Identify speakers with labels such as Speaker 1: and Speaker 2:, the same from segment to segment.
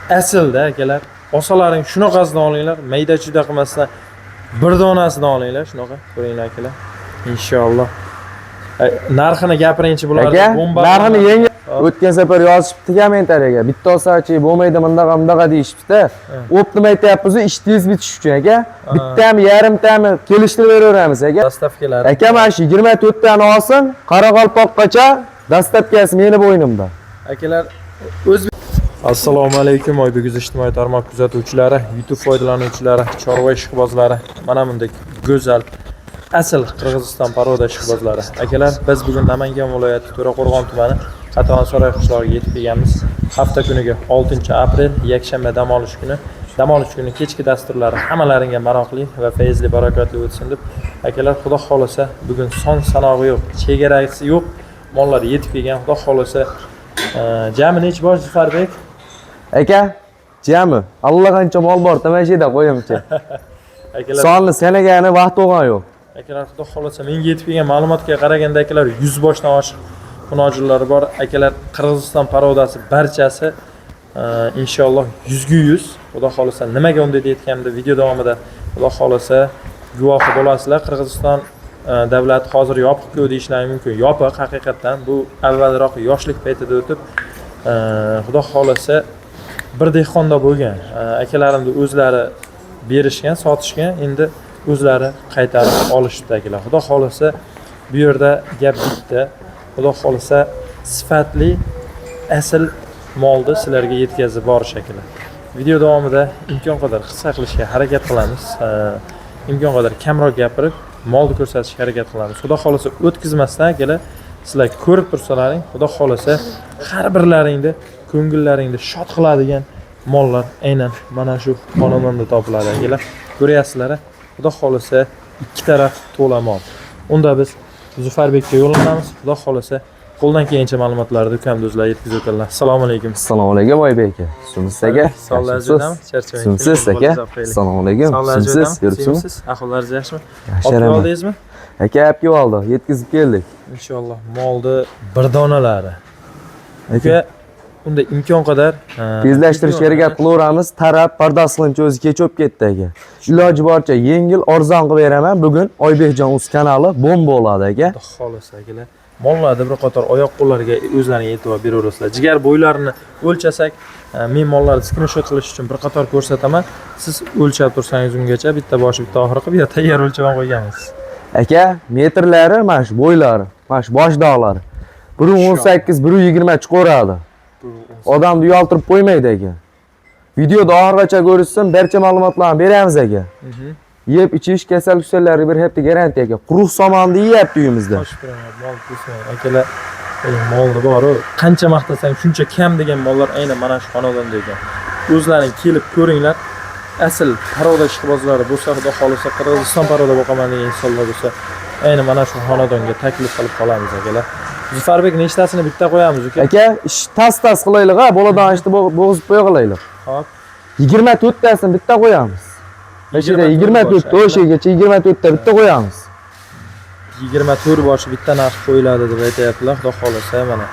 Speaker 1: Aslda akalar, olsalaring shunaqasidan olinglar, mayda chuyda qilmasdan bir donasidan olinglar, shunaqa ko'ringlar akalar. Inshaalloh. Narxini gapiringchi bularni.
Speaker 2: Aka,
Speaker 1: Bomba.
Speaker 2: Narxini yengil. O'tgan safar yozishibdi kommentariyaga. Bitta olsachi bo'lmaydi, bundaqa bundaqa deyishibdi. Оптом aytyapmiz, ish tez bitish uchun aka. Bittami, yarimtami kelishtirib beraveramiz aka.
Speaker 1: Доставка lari.
Speaker 2: Aka, mana shu 24 tani olsin, Qoraqalpoqqacha доставка si meni bo'ynimda.
Speaker 1: Akalar, o'z Assalomu alaykum, Oybek ijtimoiy tarmoq kuzatuvchilari, YouTube foydalanuvchilari, chorva ishqibozlari, mana bunday go'zal asl Qirg'iziston порода ishqibozlari. Akalar, biz bugun Namangan viloyati To'raqo'rg'on tumani Qatag'onsaroy qishlog'iga yetib kelganmiz. Hafta kuniga 6-aprel, yakshanba, dam olish kuni. Dam olish kuni kechki dasturlari hammalaringga maroqli va fayzli, barakotli o'tsin deb. Akalar, Xudo xolasa, bugun son sanog'i yo'q, chegarasi yo'q mollar yetib kelgan. Xudo xolasa, jami nechi bosh, Zufarbek?
Speaker 2: Aka, jami allaqancha mol bor, tomoshada qo'yimchi.
Speaker 1: Akalar,
Speaker 2: Sonni sanagani vaqt bo'lgani yo'q.
Speaker 1: Akalar, Xudo xolasa, menga yetib kelgan ma'lumotga qaraganda, akalar, 100 boshdan oshiq xunojilar bor. Akalar, Qirg'iziston порода si barchasi, inshaalloh 100ga 100. Xudo xolasa, nimaga unday deyotganimda video davomida, Xudo xolasa, guvohi bo'lasizlar. Qirg'iziston davlati hozir yopiq-ku deyishlari mumkin. Yopiq haqiqatdan. Bu avvalroq yoshlik paytida o'tib, Xudo xolasa, bir dehqonda bo'lgan. Akalarimni o'zlari berishgan, sotishgan, endi o'zlari qaytarib olishibdi akalar. Xudo xolasa, bu yerda gap bitta. Xudo xolasa, sifatli asl molni sizlarga yetkazib borish akalar. Video davomida imkon qadar qisqa qilishga harakat qilamiz. Imkon qadar kamroq gapirib, molni ko'rsatishga harakat qilamiz. Xudo xolasa, o'tkazmasdan akalar, sizlar ko'rib tursalaring, Xudo xolasa, har birlaringni ko'ngillaringni shod qiladigan mollar aynan mana shu xonadonda topiladi akalar. Ko'ryapsizlar, Xudo xolasa, ikki taraf to'la mol. Unda biz Zufarbekka yo'llanamiz. Xudo xolasa, qo'ldan kelgancha ma'lumotlarni ukamni o'zlari yetkazib o'tadilar. Assalomu alaykum.
Speaker 2: Assalomu alaykum, Oybek aka. Yaxshimisiz aka?
Speaker 1: Sog'ligingiz judami? Charchamang.
Speaker 2: Yaxshimisiz aka? Assalomu alaykum.
Speaker 1: Sog'ligingiz
Speaker 2: Yaxshimisiz?
Speaker 1: judami?
Speaker 2: Yuribsizmi?
Speaker 1: Sevimsiz? Ahvollaringiz yaxshimi?
Speaker 2: Yaxshi,
Speaker 1: Olib
Speaker 2: rahmat.
Speaker 1: oldingizmi?
Speaker 2: Aka, olib kelib oldi, yetkazib keldik.
Speaker 1: Inshaalloh molni bir donalari.
Speaker 2: Aka,
Speaker 1: Uka, unda imkon qadar
Speaker 2: tezlashtirishga harakat qilaveramiz. Tarab pardoz qilincha o'zi kech bo'lib ketdi aka. Iloji boricha yengil, arzon qilib beraman. Bugun Oybekjon uz kanali bomba bo'ladi aka.
Speaker 1: Xudo xolasa akalar. Mollarda bir qator oyoq qo'llariga o'zlariga e'tibor beraverasizlar. Jigar bo'ylarini o'lchasak, men mollarni skrinshot qilish uchun bir qator ko'rsataman. Siz o'lchab tursangiz ungacha bitta boshi, bitta oxiri qilib yo tayyor o'lchab ham qo'yganmiz.
Speaker 2: Aka, metrlari mana shu bo'ylari, mana shu bosh dog'lari. 1.18, 1.20 chiqaveradi. Odamni uyaltirib qo'ymaydi aka. Videoda oxirigacha ko'rishsin, barcha ma'lumotlarni beramiz aka. Yeb ichish, kasal kusallarga bir hafta garantiya aka. Quruq somonni yeyapti uyimizda.
Speaker 1: Qo'shib beraman, mol kesmang. Akalar, ey, molni boru qancha maqtasang shuncha kam degan mollar aynan mana shu xonadonda ekan. O'zlaring kelib ko'ringlar. Asl порода ishqibozlari bo'lsa, Xudo xolasa, Qirg'iziston порода boqaman degan insonlar bo'lsa, aynan mana shu xonadonga taklif qilib qolamiz akalar. Zufarbek, nechtasini bitta qo'yamiz, uka?
Speaker 2: Aka, ish tas tas qilaylik ha, boladan ishni bo'g'izib qo'ya qolaylik.
Speaker 1: Hop.
Speaker 2: 24 tasini bitta qo'yamiz. Mana shu yerda 24 ta, o'sha yergacha 24 ta bitta qo'yamiz.
Speaker 1: 24 boshi bitta narx qo'yiladi deb aytyaptilar, Xudo xolasa mana.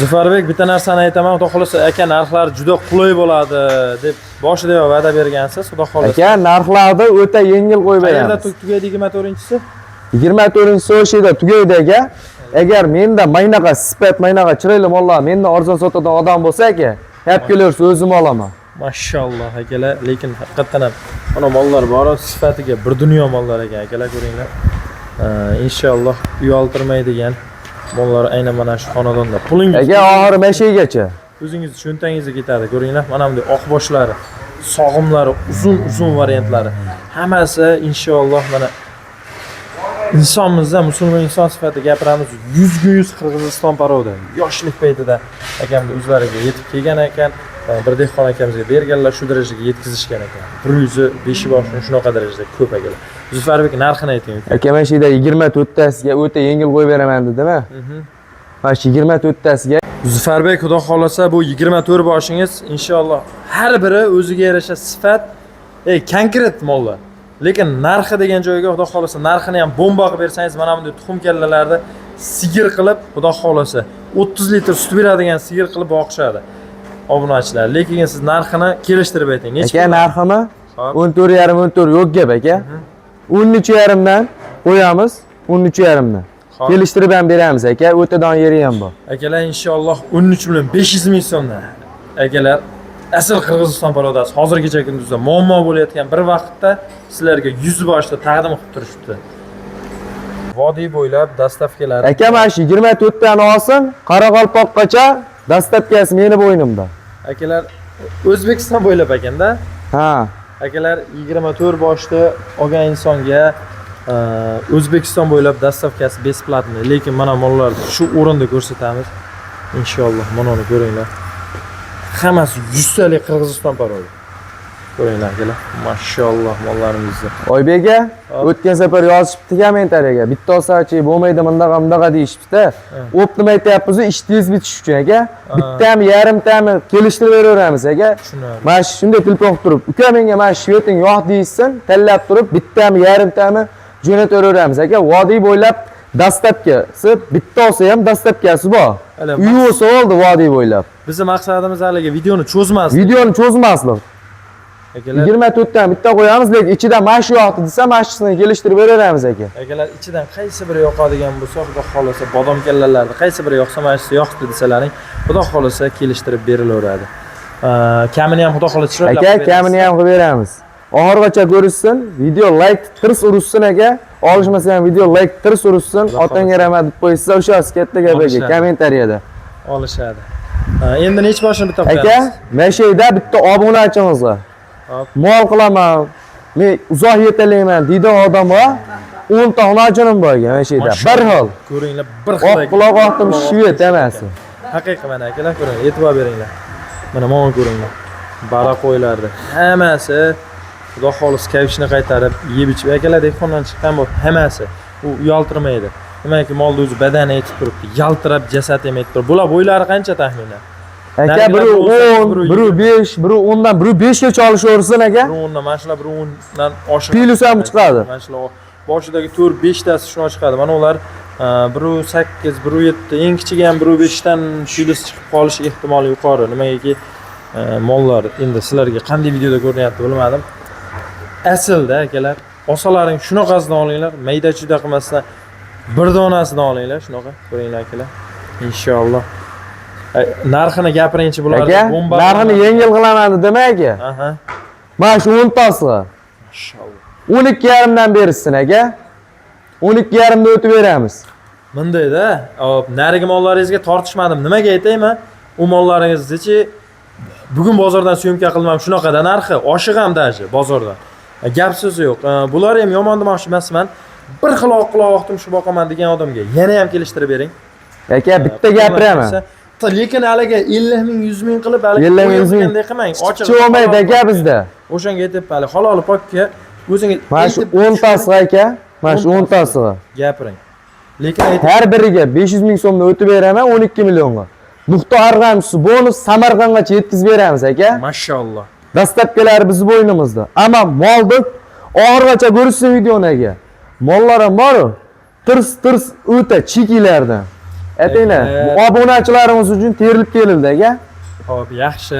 Speaker 1: Zufarbek, bitta narsani aytaman, Xudo xolasa aka, narxlar juda qulay bo'ladi deb boshidayoq va'da bergansiz, Xudo xolasa.
Speaker 2: Aka, narxlarni o'ta yengil qo'yib
Speaker 1: Qayerda
Speaker 2: beramiz.
Speaker 1: Tugaydi 24-inchisi?
Speaker 2: 24-inchisi o'sha yerda tugaydi aka. Agar menda maynaqa sifat, maynaqa chiroyli mollar mendan arzon sotadigan odam bo'lsa aka, olib kelaversa o'zim olaman.
Speaker 1: Mashalloh akalar, lekin haqiqatdan ham mana mollar bor, sifatiga bir dunyo mollar ekan akalar, ko'ringlar. Inshaalloh uyaltirmaydigan mollar aynan mana shu xonadonda. Pulingiz
Speaker 2: Aka, oxiri mashinagacha.
Speaker 1: O'zingiz cho'ntagingizga ketadi. Ko'ringlar, mana bunday oq boshlari, sog'imlari, uzun uzun variantlari. Hammasi inshaalloh mana insonmizda, musulmon inson sifatida gapiramiz, 100ga 100 Qirg'iziston порода. Yoshlik paytida akamni o'zlariga yetib kelgan ekan, bir dehqon akamizga berganlar, shu darajaga yetkazishgan ekan. Bir yuzi beshi boshini shunaqa darajada ko'p akalar. Zufarbek, narxini ayting, uka.
Speaker 2: Aka, mana shu yerda 24 tasiga o'ta yengil qo'yib beraman dedim-a. Mana shu 24 tasiga.
Speaker 1: Zufarbek, Xudo xolasa, bu 24 boshingiz inshaalloh har biri o'ziga yarasha sifat, konkret mollar. Lekin narxi degan joyga, Xudo xolasa, narxini ham bomba qilib bersangiz, mana bunday tuxum kallalarni sigir qilib, Xudo xolasa, 30 litr sut beradigan sigir qilib boqishadi. Obunachilar, lekin siz narxini kelishtirib ayting. Necha
Speaker 2: Aka
Speaker 1: pul?
Speaker 2: narximi?
Speaker 1: Hop.
Speaker 2: 14,5, 14 yo'q gap aka. 13,5 dan qo'yamiz, 13,5 dan.
Speaker 1: Hop.
Speaker 2: Kelishtirib ham beramiz aka, o'tadan yeri ham bor.
Speaker 1: Akalar, inshaalloh 13 million 500 ming so'mdan. Akalar, asl Qirg'iziston parodasi hozirgacha kunduzda muammo bo'layotgan bir vaqtda sizlarga 100 boshda taqdim qilib turishibdi. Vodiy bo'ylab доставка lar.
Speaker 2: Aka mana shu 24 tani olsin, Qoraqalpoqqacha доставка si meni bo'ynimda.
Speaker 1: Akalar, O'zbekiston bo'ylab ekanda.
Speaker 2: Ha.
Speaker 1: Akalar, 24 boshda olgan insonga O'zbekiston bo'ylab доставка si бесплатный, lekin mana mollarni shu o'rinda ko'rsatamiz. Inshaalloh mana uni ko'ringlar. Hammasi 100 talik Qirg'iziston порода. Ko'ringlar akalar, mashalloh mollarimizni.
Speaker 2: Oybek aka,
Speaker 1: Hop.
Speaker 2: O'tgan safar yozishibdi kommentariyaga. Bitta olsachi bo'lmaydi, bundaqa bundaqa deyishibdi-da. Оптом aytyapmiz, ish tez bitish uchun aka. Bittami, yarimtami kelishtirib beraveramiz aka.
Speaker 1: Tushunarli.
Speaker 2: Mana shunday telefon qilib turib, uka menga mana shu sveting yo'q deyishsin, tanlab turib, bittami, yarimtami jo'nataveramiz aka. Vodiy bo'ylab доставка si bitta olsa ham доставка si bor.
Speaker 1: Hali
Speaker 2: Uyi bo'lsa bo'ldi vodiy bo'ylab.
Speaker 1: Bizni maqsadimiz haligi videoni cho'zmaslik.
Speaker 2: Videoni cho'zmaslik.
Speaker 1: Akalar,
Speaker 2: 24 dan bitta qo'yamiz, lekin ichida mana shu yoqdi desa, mana shusini kelishtirib beraveramiz aka.
Speaker 1: Akalar, ichidan qaysi biri yoqadigan bo'lsa, xudo xohlasa bodom kallalarni qaysi biri yoqsa, mana shusi yoqdi desalaring, xudo xohlasa kelishtirib berilaveradi. Kamini ham xudo xohlasa chiroylab
Speaker 2: Aka,
Speaker 1: qilib berasiz.
Speaker 2: Kamini ham qilib beramiz. Oxirgacha ko'rishsin, video like tirs urishsin aka. Olishmasa ham video like tirs urishsin.
Speaker 1: Xudo
Speaker 2: Otangga rahmat deb qo'yishsa, o'shasi katta gap aka
Speaker 1: Olishadi.
Speaker 2: Kommentariyada.
Speaker 1: Olishadi. Endi nechi boshini bitta
Speaker 2: Aka,
Speaker 1: qo'yamiz?
Speaker 2: mana shu yerda bitta obunachimizlar.
Speaker 1: Hop.
Speaker 2: Mol qilaman, men uzoq yetalayman deydigan odamga 10 ta xunojinim bor ekan mana shu yerda. Bir xil.
Speaker 1: Ko'ringlar, bir xil.
Speaker 2: Oq quloq oqtim shved hammasi.
Speaker 1: Haqiqiy mana akalar, ko'ringlar, e'tibor beringlar. Mana mana ko'ringlar. Bara qo'ylardi. Hammasi xudo xolis kavshini qaytarib yeb ichib akalar dehqondan chiqqan bu hammasi. U uyaltirmaydi. Nimaki molni o'zi badani aytib turibdi, yaltirab jasad ham aytib turibdi. Bular bo'ylari qancha taxminan?
Speaker 2: Aka,
Speaker 1: Nargilar
Speaker 2: biri
Speaker 1: bir 18,
Speaker 2: 10,
Speaker 1: biri
Speaker 2: biri
Speaker 1: 20.
Speaker 2: 5, biri 10 dan, biri 5 gacha olishaversin aka.
Speaker 1: Bir 10 dan, mana shular bir 10 dan oshiq.
Speaker 2: Плюс ham chiqadi.
Speaker 1: Mana shular boshidagi 4-5 tasi shuna chiqadi. Mana ular 1.8, 1.7, eng kichigi ham 1.5 dan плюс chiqib qolishi ehtimoli yuqori. Nimagaki mollar endi sizlarga qanday videoda ko'rinyapti bilmadim. Aslda akalar, olsalaring shunaqasidan olinglar, mayda chuyda qilmasdan bir donasidan olinglar, shunaqa ko'ringlar akalar. Inshaalloh. Narxini gapiringchi bularni.
Speaker 2: Aka,
Speaker 1: Bomba.
Speaker 2: Narxini yengil qilaman dedim aka.
Speaker 1: Aha.
Speaker 2: Mana shu 10 tasi.
Speaker 1: Mashalloh.
Speaker 2: 12,5 dan berishsin aka. 12,5 da o'tib beramiz.
Speaker 1: Bundayda, hop, narigi mollaringizga tortishmadim. Nimaga aytaymi? U mollaringiznichi bugun bozordan съёмка qilmam shunaqada narxi, oshiq ham даже bozordan. Gap so'zi yo'q. Bular ham yomon demoqchi emasman. Bir xil oq quloq oqtim shu boqaman degan odamga yana ham kelishtirib bering.
Speaker 2: Aka, bitta gapiraman.
Speaker 1: Lekin haligi 50 ming, 100 ming qilib haligi
Speaker 2: 50 ming, 100 ming.
Speaker 1: qilganday qilmang. Ochiq.
Speaker 2: Chiqib olmaydi aka bizda.
Speaker 1: O'shanga aytib hali haloli pokka o'zingiz
Speaker 2: Mana shu
Speaker 1: aytib
Speaker 2: 10 tasi aka, mana shu 10 tasi.
Speaker 1: Gapiring. Lekin aytib
Speaker 2: Har biriga 500 ming so'mdan o'tib beraman 12 millionga. Nuqta arg'amchisi bonus Samarqandgacha yetkazib beramiz aka.
Speaker 1: Mashalloh.
Speaker 2: Доставка lari bizni bo'ynimizda. Ammo molni oxirigacha ko'rishsin videoni aka. Mollar ham bor-u, tirs tirs o'ta chekilardan. Aytinglar, bu obunachilarimiz uchun terilib kelildi aka.
Speaker 1: Xo'p, yaxshi.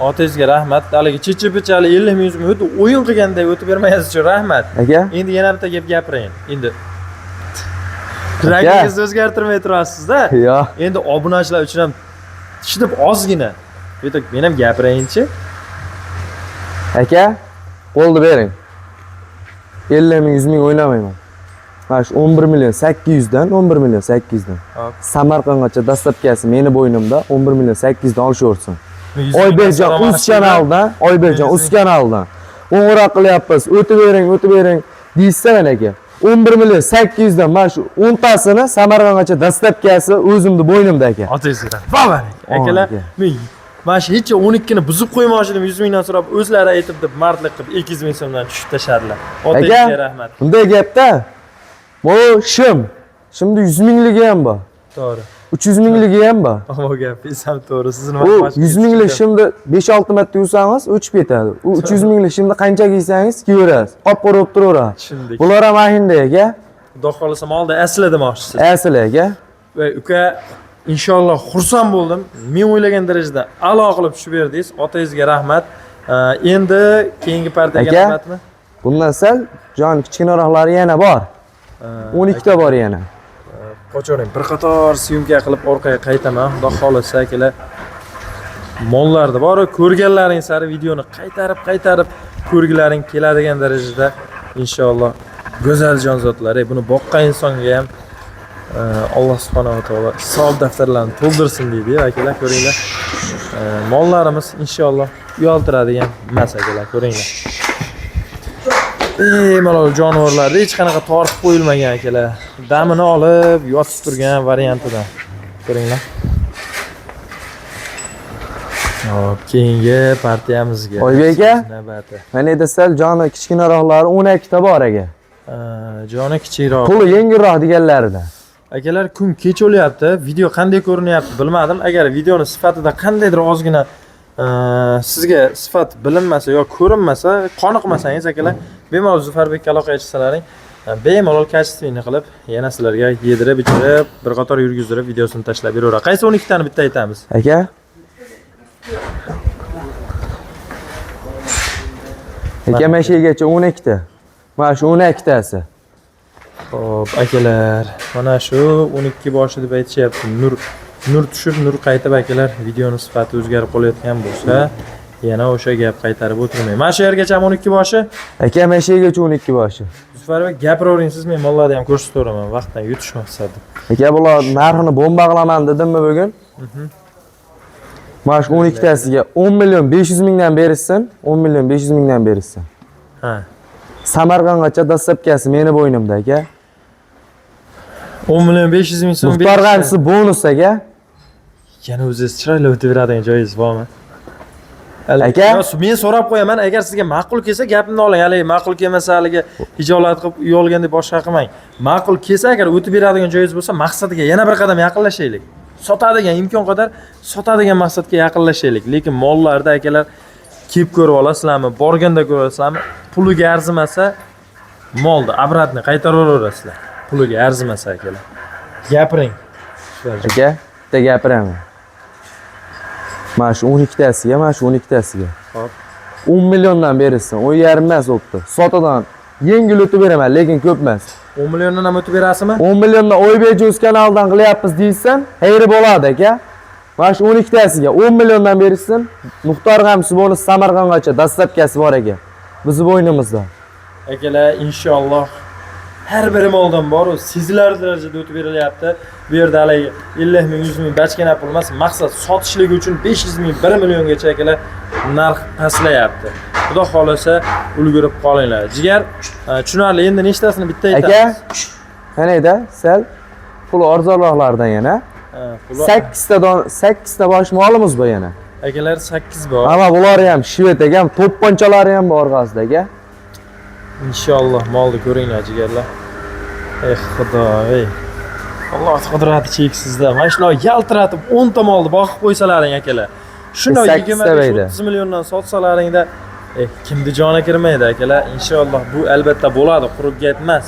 Speaker 1: Otangizga rahmat. Haligi chichi-pichali 50 ming, 100 ming o'tib o'yin qilganday o'tib bermagangiz uchun rahmat.
Speaker 2: Aka,
Speaker 1: Endi yana bitta gap gapiring. Endi rangingizni o'zgartirmay turasizda.
Speaker 2: Yo.
Speaker 1: Endi obunachilar uchun ham tushunib ozgina. Bu yerda men ham gapirayinchi.
Speaker 2: Aka, qo'lni bering. 50 ming, 100 ming o'ynamayman. Mana shu 11 million 800 dan, 11 million 800 dan.
Speaker 1: Hop.
Speaker 2: Samarqandgacha доставка si meni bo'ynimda 11 million 800 dan olishaversin.
Speaker 1: 100 ming
Speaker 2: Oybekjon
Speaker 1: so'ramoqchi
Speaker 2: uz kanalidan, Oybekjon uz kanalidan. Qo'ng'iroq qilyapmiz, o'tib bering, o'tib bering deyishsa mana aka. 11 million 800 dan mana shu 10 tasini Samarqandgacha доставка si o'zimni bo'ynimda aka.
Speaker 1: Otangizga rahmat. Akalar,
Speaker 2: aka.
Speaker 1: Men mana shu hech 12 ni buzib qo'ymoqchi edim, 100 mingdan so'rab o'zlari aytib deb mardlik qilib 200 ming so'mdan tushib tashladilar. Otangizga
Speaker 2: Aka,
Speaker 1: rahmat.
Speaker 2: bunday gapda bu shim. Shimda 100 mingligi ham bor.
Speaker 1: To'g'ri.
Speaker 2: 300 mingligi ham bor.
Speaker 1: Ammo gapingiz ham to'g'ri. Siz nima
Speaker 2: U 100 minglik shimni 5-6 marta yuvsangiz o'chib ketadi. U 300 minglik shimni qancha kiysangiz kiyaverasiz. Qop-qora bo'lib turaveradi.
Speaker 1: Tushundik.
Speaker 2: Bular ham mana shunday aka.
Speaker 1: Xudo xohlasa molni asli demoqchisiz.
Speaker 2: Asli aka.
Speaker 1: Va uka Inshaalloh xursand bo'ldim. Men o'ylagan darajada a'lo qilib tushib berdingiz. Otangizga rahmat. Endi keyingi partiyaga
Speaker 2: Aka.
Speaker 1: navbatmi?
Speaker 2: Bundan sal jon kichkinaroqlari yana bor. 12 ta bor yana.
Speaker 1: Qocharing, bir qator syomka qilib orqaga qaytaman. Xudo xohlasa akalar, mollarni bor ko'rganlaring sari videoni qaytarib qaytarib ko'rgilaring keladigan darajada inshaalloh go'zal jonzotlar. Buni boqqan insonga ham Alloh subhanahu va taolo hisob daftarlarini to'ldirsin deydi akalar, ko'ringlar. Mollarimiz inshaalloh uyaltiradigan emas akalar, ko'ringlar. Bemalol jonivorlarda hech qanaqa tortib qo'yilmagan akalar. Damini olib yotib turgan variantidan. Ko'ringlar. Hop, keyingi partiyamizga.
Speaker 2: Oybek aka?
Speaker 1: Navbati.
Speaker 2: Mana endi sal joni kichkinaroqlari 12 ta bor aka.
Speaker 1: Joni kichikroq.
Speaker 2: Puli yengilroq deganlarida.
Speaker 1: Akalar, kun kech bo'lyapti. Video qanday ko'rinyapti bilmadim. Agar videoni sifatida qandaydir ozgina sizga sifat bilinmasa yo ko'rinmasa, qoniqmasangiz akalar, bemalol Zufarbekka aloqaga chiqsalaring, bemalol качественный qilib, yana sizlarga yedirib, ichirib, bir qator yurgizdirib videosini tashlab beraveradi. Qaysi 12 tani bitta aytamiz?
Speaker 2: Aka. Aka, mana shu yergacha 12 ta. Mana shu 12 tasi.
Speaker 1: Xo'p, akalar, mana shu 12 boshi deb aytishyapti. Nur tushib, nur qaytib akalar, videoni sifati o'zgarib qolayotgan bo'lsa, yana o'sha gap qaytarib o'tirmang. Mana shu yergacha 12 boshi.
Speaker 2: Aka, mana shu yergacha 12 boshi.
Speaker 1: Zufarbek, gapiravering siz, men mollarni ham ko'rsataveraman, vaqtdan yutish maqsadida.
Speaker 2: Aka, bular narxini bomba qilaman dedimmi bugun? Mana shu 12 tasiga 10 million 500 mingdan berishsin, 10 million 500 mingdan berishsin.
Speaker 1: Ha.
Speaker 2: Samarqandgacha dastlabkasi meni bo'ynimda aka.
Speaker 1: 10 million 500 ming so'm.
Speaker 2: Muxtor
Speaker 1: berishsin.
Speaker 2: g'amsi bonus aka.
Speaker 1: Yana o'zingiz chiroyli o'tib beradigan joyingiz bormi?
Speaker 2: Aka?
Speaker 1: Yo, men so'rab qo'yaman, agar sizga ma'qul kelsa gapimni oling. Haligi ma'qul kelmasa haligi hijolat qilib uyalgandek boshqa qilmang. Ma'qul kelsa agar o'tib beradigan joyingiz bo'lsa, maqsadiga yana bir qadam yaqinlashaylik. Sotadigan imkon qadar sotadigan maqsadga yaqinlashaylik. Lekin mollarda akalar kelib ko'rib olasizlarmi, borganda ko'rasizlarmi, puliga arzimasa molni обратно qaytaraverasizlar. Puliga arzimasa akalar. Gapiring.
Speaker 2: Aka, bitta gapiraman. Mana shu 12 tasiga, mana shu 12 tasiga.
Speaker 1: Hop.
Speaker 2: 10 milliondan berishsin, 10,5 emas o'pti. Sotadan yengil o'tib beraman, lekin ko'p emas.
Speaker 1: 10 milliondan ham o'tib berasizmi?
Speaker 2: 10 milliondan Oybek Jo'z kanalidan qilyapmiz deysan, xayri bo'ladi aka. Mana shu 12 tasiga 10 milliondan berishsin. Muxtor g'amsi bonus Samarqandgacha dastlabkasi bor aka. Bizni bo'ynimizda.
Speaker 1: Akalar, inshaalloh har biri moldan bor, u sezilarli darajada o'tib berilyapti. Bu yerda haligi 50 ming, 100 ming bachkana pul emas, maqsad sotishligi uchun 500 ming, 1 milliongacha akalar narx pastlayapti. Xudo xohlasa ulgurib qolinglar. Jigar, tushunarli. Endi nechtasini bitta
Speaker 2: Aka,
Speaker 1: aytamiz?
Speaker 2: qanayda? Sal pul arzonroqlardan yana.
Speaker 1: Ha, puli-
Speaker 2: 8 ta don 8 ta bosh molimiz bor yana.
Speaker 1: Akalar 8 bor.
Speaker 2: Ama bular ham shved aka, to'pponchalari ham bor orqasida aka.
Speaker 1: Inshaalloh molni ko'ringlar jigarlar. Ey Xudo, ey. Alloh qudrati cheksizda. Mana shular yaltiratib 10 ta molni boqib qo'ysalaring akalar. Shunday
Speaker 2: 8 ta
Speaker 1: 25-30 milliondan sotsalaringda kimni joni kirmaydi akalar. Inshaalloh bu albatta bo'ladi, quruq gap emas.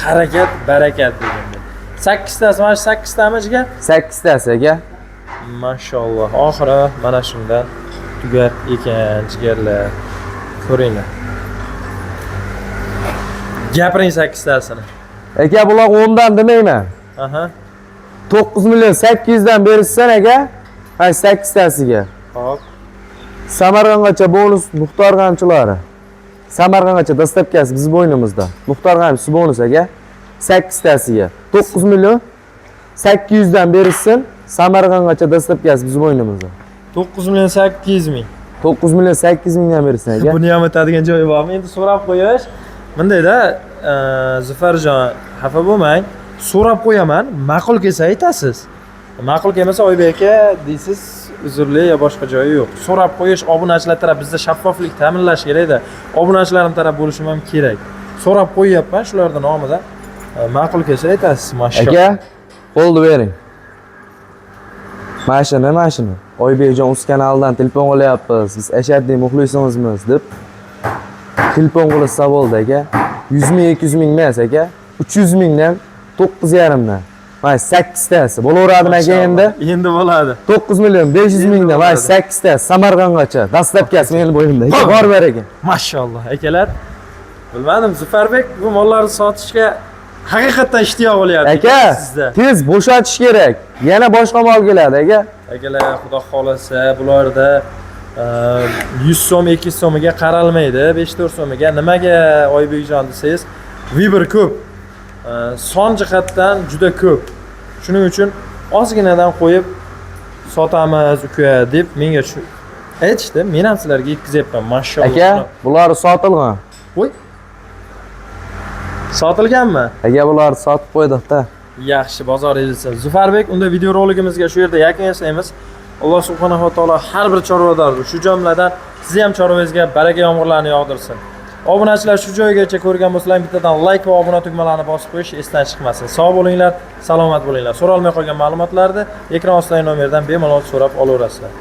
Speaker 1: Harakat barakat deganda. 8 tasi mana shu 8 tami jigar?
Speaker 2: 8 tasi aka.
Speaker 1: Mashalloh. Oxiri mana shundan tugar ekan jigarlar. Ko'ringlar. Gapiring 8 tasini.
Speaker 2: Aka, bular 10 dan demayman.
Speaker 1: Aha.
Speaker 2: 9 million 800 dan berishsin aka. Ha, 8 tasiga.
Speaker 1: Hop.
Speaker 2: Samarqandgacha bonus Muxtor g'amchilari. Samarqandgacha dastlabkasi biz bo'ynimizda. Muxtor g'amchisi bonus aka. 8 tasiga 9 million 800 dan berishsin. Samarqandgacha dastlabkasi biz bo'ynimizda.
Speaker 1: 9 million 800 ming.
Speaker 2: 9 million 800 mingdan berishsin aka.
Speaker 1: Buni ham o'tadigan joyi bormi? Endi so'rab qo'yish. Bundayda Zufarjon, xafa bo'lmang. So'rab qo'yaman, ma'qul kelsa aytasiz. Ma'qul kelmasa Oybek aka deysiz, uzrli yo boshqa joyi yo'q. So'rab qo'yish obunachilar taraf bizda shaffoflik ta'minlash kerakda. Obunachilarim taraf bo'lishim ham kerak. So'rab qo'yyapman shularning nomidan. Ma'qul kelsa aytasiz, mashalloh.
Speaker 2: Aka, qo'lni bering. Mana shuni, mana shuni. Oybekjon uz kanalidan telefon qilyapmiz. Biz ashaddiy muxlisimizmiz deb telefon qilsa bo'ldi aka. 100 ming, 200 ming emas aka. 300 mingdan 9,5 dan. Mana 8 tasi bo'laveradimi aka endi?
Speaker 1: Endi bo'ladi.
Speaker 2: 9 million 500
Speaker 1: Endi
Speaker 2: mingdan mana
Speaker 1: bo'ladi.
Speaker 2: 8 tasi Samarqandgacha. Dastlabkasi meni bo'ynimda. Aka, bor ber aka.
Speaker 1: Mashalloh akalar. Bilmadim, Zufarbek bu mollarni sotishga haqiqatdan ishtiyoq bo'lyapti
Speaker 2: Aka,
Speaker 1: sizda.
Speaker 2: tez bo'shatish kerak. Yana boshqa mol keladi aka.
Speaker 1: Akalar, xudo xolasa bularda 100 so'm, 200 so'miga qaralmaydi, 5-4 so'miga. Nimaga Oybekjon desangiz, выбор ko'p. Son jihatdan juda ko'p. Shuning uchun ozginadan qo'yib sotamiz uka deb menga shu aytishdi. Men ham sizlarga yetkazyapman. Mashalloh.
Speaker 2: Aka, bular sotilgan.
Speaker 1: Voy. Sotilganmi?
Speaker 2: Aka, bularni sotib qo'ydik-da.
Speaker 1: Yaxshi, bozor ezilsin. Zufarbek, unda videoroligimizga shu yerda yakun yasaymiz. Alloh subhanahu va taolo har bir chorvadorni, shu jumladan sizni ham chorvangizga baraka yomg'irlarini yog'dirsin. Obunachilar, shu joygacha ko'rgan bo'lsalar, bittadan like va obuna tugmalarini bosib qo'yish esdan chiqmasin. Sog' bo'linglar, salomat bo'linglar. So'ralmay qolgan ma'lumotlarni ekran ostidagi nomerdan bemalol so'rab olaverasizlar.